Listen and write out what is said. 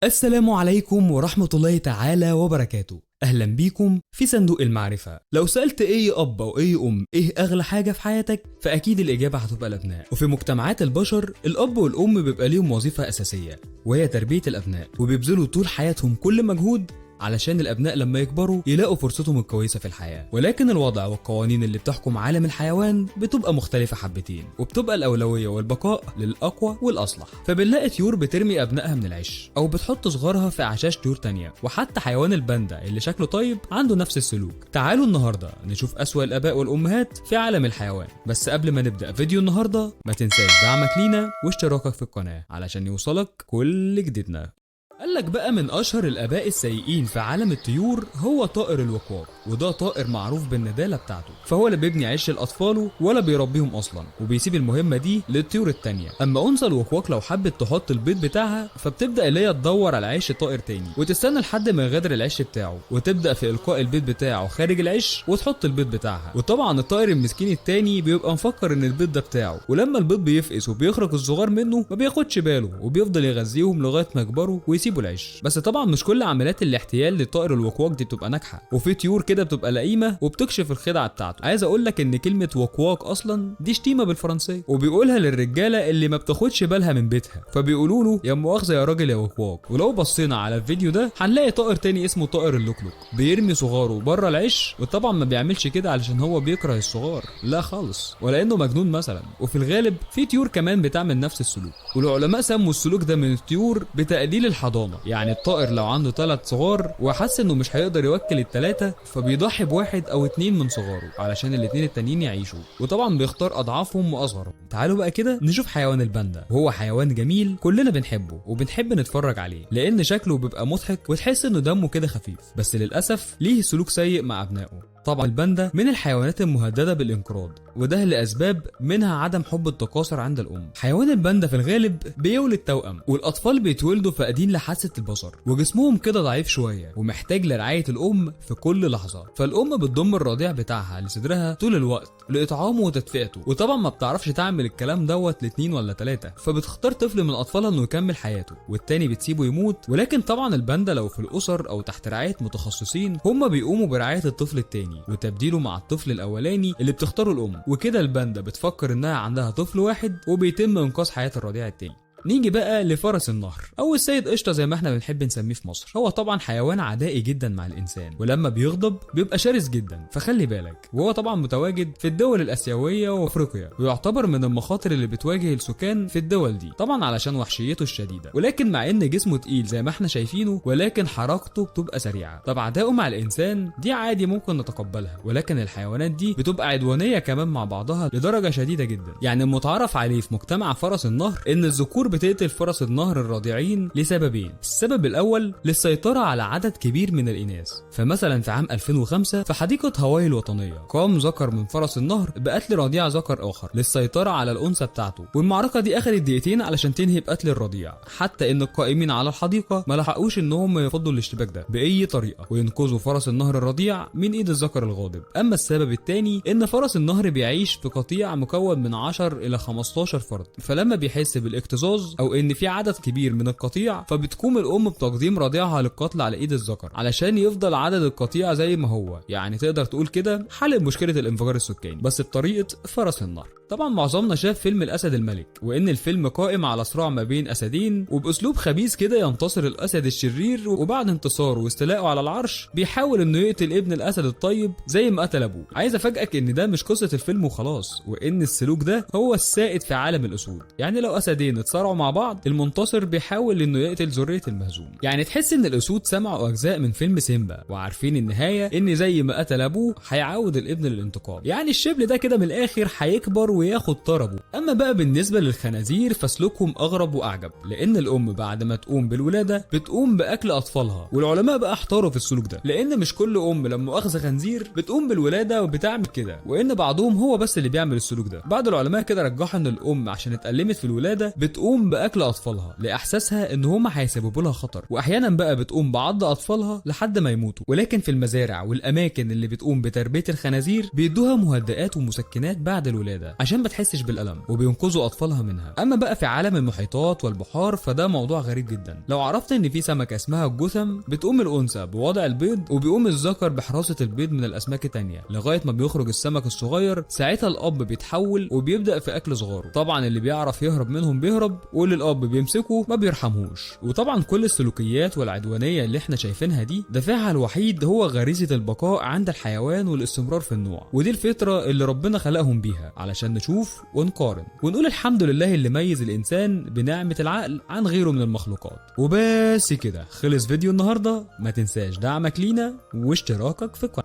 السلام عليكم ورحمة الله تعالى وبركاته. أهلا بيكم في صندوق المعرفة. لو سألت أي أب أو أي أم إيه أغلى حاجة في حياتك، فأكيد الإجابة هتبقى الأبناء. وفي مجتمعات البشر الأب والأم بيبقى ليهم وظيفة أساسية وهي تربية الأبناء، وبيبذلوا طول حياتهم كل مجهود علشان الأبناء لما يكبروا يلاقوا فرصتهم الكويسة في الحياة. ولكن الوضع والقوانين اللي بتحكم عالم الحيوان بتبقى مختلفة حبتين، وبتبقى الأولوية والبقاء للأقوى والأصلح. فبنلاقي طيور بترمي أبنائها من العش، أو بتحط صغارها في أعشاش طيور تانية، وحتى حيوان الباندا اللي شكله طيب عنده نفس السلوك. تعالوا النهاردة نشوف أسوأ الآباء والأمهات في عالم الحيوان. بس قبل ما نبدأ فيديو النهاردة ما تنساش دعمك لينا واشتراكك في القناة علشان يوصلك كل جديدنا. قالك بقى من أشهر الآباء السيئين في عالم الطيور هو طائر الوقواق، وده طائر معروف بالندالة بتاعته، فهو لا بيبني عش لأطفاله ولا بيربيهم أصلا، وبيسيب المهمة دي للطيور التانية. أما أنثى الوقواق لو حبت تحط البيض بتاعها فبتبدأ اللي هي تدور على عش طائر تاني، وتستنى لحد ما يغادر العش بتاعه، وتبدأ في إلقاء البيض بتاعه خارج العش وتحط البيض بتاعها. وطبعا الطائر المسكين التاني بيبقى مفكر إن البيض ده بتاعه، ولما البيض بيفقس وبيخرج الصغار منه ما بياخدش باله، وبيفضل يغذيهم لغاية ما يكبروا ويسيبوا العش. بس طبعا مش كل عمليات الاحتيال لطائر الوقواق دي بتبقى ناجحة، وفي طيور كده بتبقى لئيمه وبتكشف الخدعه بتاعته. عايز اقول لك ان كلمة وقواق اصلا دي شتيمه بالفرنسيه، وبيقولها للرجاله اللي ما بتاخدش بالها من بيتها، فبيقولوا له يا مؤاخذة يا راجل يا وقواق. ولو بصينا على الفيديو ده هنلاقي طائر تاني اسمه طائر اللوكلوك بيرمي صغاره بره العش، وطبعا ما بيعملش كده علشان هو بيكره الصغار، لا خالص، ولا انه مجنون مثلا. وفي الغالب في طيور كمان بتعمل نفس السلوك، والعلماء سموا السلوك ده من الطيور بتقليل الحضانة. يعني الطائر لو عنده 3 صغار وحس انه مش هيقدر يوكل ال3 فبيضحي بواحد او 2 من صغاره علشان ال2 التانيين يعيشوا، وطبعا بيختار اضعافهم واصغرهم. تعالوا بقى كده نشوف حيوان الباندا، وهو حيوان جميل كلنا بنحبه وبنحب نتفرج عليه لان شكله بيبقى مضحك وتحس انه دمه كده خفيف، بس للاسف ليه سلوك سيء مع ابنائه. طبعا الباندا من الحيوانات المهددة بالانقراض، وده لأسباب منها عدم حب التكاثر عند الأم. حيوان الباندا في الغالب بيولد توأم، والأطفال بيتولدوا فاقدين لحاسة البصر، وجسمهم كده ضعيف شوية ومحتاج لرعاية الأم في كل لحظة. فالأم بتضم الرضيع بتاعها لصدرها طول الوقت لإطعامه وتدفئته، وطبعا ما بتعرفش تعمل الكلام دوت ل2 ولا 3، فبتختار طفل من أطفالها إنه يكمل حياته والتاني بتسيبه يموت. ولكن طبعا الباندا لو في الأسر أو تحت رعاية متخصصين هم بيقوموا برعاية الطفل التاني وتبديله مع الطفل الاولاني اللي بتختاره الام، وكده الباندا بتفكر انها عندها طفل واحد وبيتم انقاذ حياة الرضيع التاني. نيجي بقى لفرس النهر او السيد قشطه زي ما احنا بنحب نسميه في مصر. هو طبعا حيوان عدائي جدا مع الانسان، ولما بيغضب بيبقى شرس جدا، فخلي بالك. وهو طبعا متواجد في الدول الاسيوية وافريقيا، ويعتبر من المخاطر اللي بتواجه السكان في الدول دي طبعا علشان وحشيته الشديدة. ولكن مع ان جسمه تقيل زي ما احنا شايفينه، ولكن حركته بتبقى سريعة. طب عداؤه مع الانسان دي عادي ممكن نتقبلها، ولكن الحيوانات دي بتبقى عدوانية كمان مع بعضها لدرجة شديدة جدا. يعني المتعارف عليه في مجتمع فرس النهر ان الذكور بتقتل فرس النهر الرضيعين لسببين. السبب الأول للسيطرة على عدد كبير من الإناث، فمثلا في عام 2005 في حديقة هاواي الوطنية قام ذكر من فرس النهر بقتل رضيع ذكر آخر للسيطرة على الأنثى بتاعته، والمعركة دي أخذت دقيقتين علشان تنهي بقتل الرضيع، حتى إن القائمين على الحديقة ما لحقوش إنهم يفضوا الاشتباك ده بأي طريقة وينقذوا فرس النهر الرضيع من إيد الذكر الغاضب. أما السبب الثاني إن فرس النهر بيعيش في قطيع مكون من 10 إلى 15 فرد، فلما بيحس بالاكتظاظ او ان في عدد كبير من القطيع فبتقوم الام بتقديم رضيعها للقتل على ايد الذكر علشان يفضل عدد القطيع زي ما هو. يعني تقدر تقول كده حل مشكلة الانفجار السكاني بس بطريقة فرس النهر. طبعا معظمنا شاف فيلم الاسد الملك، وان الفيلم قائم على صراع ما بين اسدين، وباسلوب خبيث كده ينتصر الاسد الشرير، وبعد انتصاره واستيلائه على العرش بيحاول انه يقتل ابن الاسد الطيب زي ما قتل ابوه. عايز افاجئك ان ده مش قصة الفيلم وخلاص، وان السلوك ده هو السائد في عالم الاسود. يعني لو اسدين اتصارعوا مع بعض المنتصر بيحاول انه يقتل ذرية المهزوم. يعني تحس ان الاسود سمعوا اجزاء من فيلم سيمبا وعارفين النهاية ان زي ما قتل ابوه هيعود الابن للانتقام. يعني الشبل ده كده من الاخر هيكبر وياخد طربه. اما بقى بالنسبة للخنازير فسلوكهم اغرب واعجب، لان الام بعد ما تقوم بالولادة بتقوم باكل اطفالها، والعلماء بقى احتاروا في السلوك ده، لان مش كل ام لما اخذ خنزير بتقوم بالولادة وبتعمل كده، وان بعضهم هو بس اللي بيعمل السلوك ده. بعض العلماء كده رجحوا ان الام عشان اتألمت في الولادة بتقوم بتقوم باكل اطفالها لاحساسها ان هم هيسببوا لها خطر، واحيانا بقى بتقوم بعض اطفالها لحد ما يموتوا. ولكن في المزارع والاماكن اللي بتقوم بتربيه الخنازير بيدوها مهدئات ومسكنات بعد الولادة عشان ما تحسش بالالم، وبينقذوا اطفالها منها. اما بقى في عالم المحيطات والبحار فده موضوع غريب جدا. لو عرفت ان في سمكة اسمها الجثم بتقوم الانثى بوضع البيض وبيقوم الذكر بحراسه البيض من الاسماك التانية لغاية ما بيخرج السمك الصغير، ساعتها الاب بيتحول وبيبدا في اكل صغاره. طبعا اللي بيعرف يهرب منهم بيهرب، واللي الاب بيمسكه ما بيرحمهوش. وطبعا كل السلوكيات والعدوانيه اللي احنا شايفينها دي دافعها الوحيد هو غريزة البقاء عند الحيوان والاستمرار في النوع، ودي الفطرة اللي ربنا خلقهم بيها علشان نشوف ونقارن ونقول الحمد لله اللي ميز الانسان بنعمه العقل عن غيره من المخلوقات. وبس كده خلص فيديو النهارده، ما تنساش دعمك لينا واشتراكك في القناة.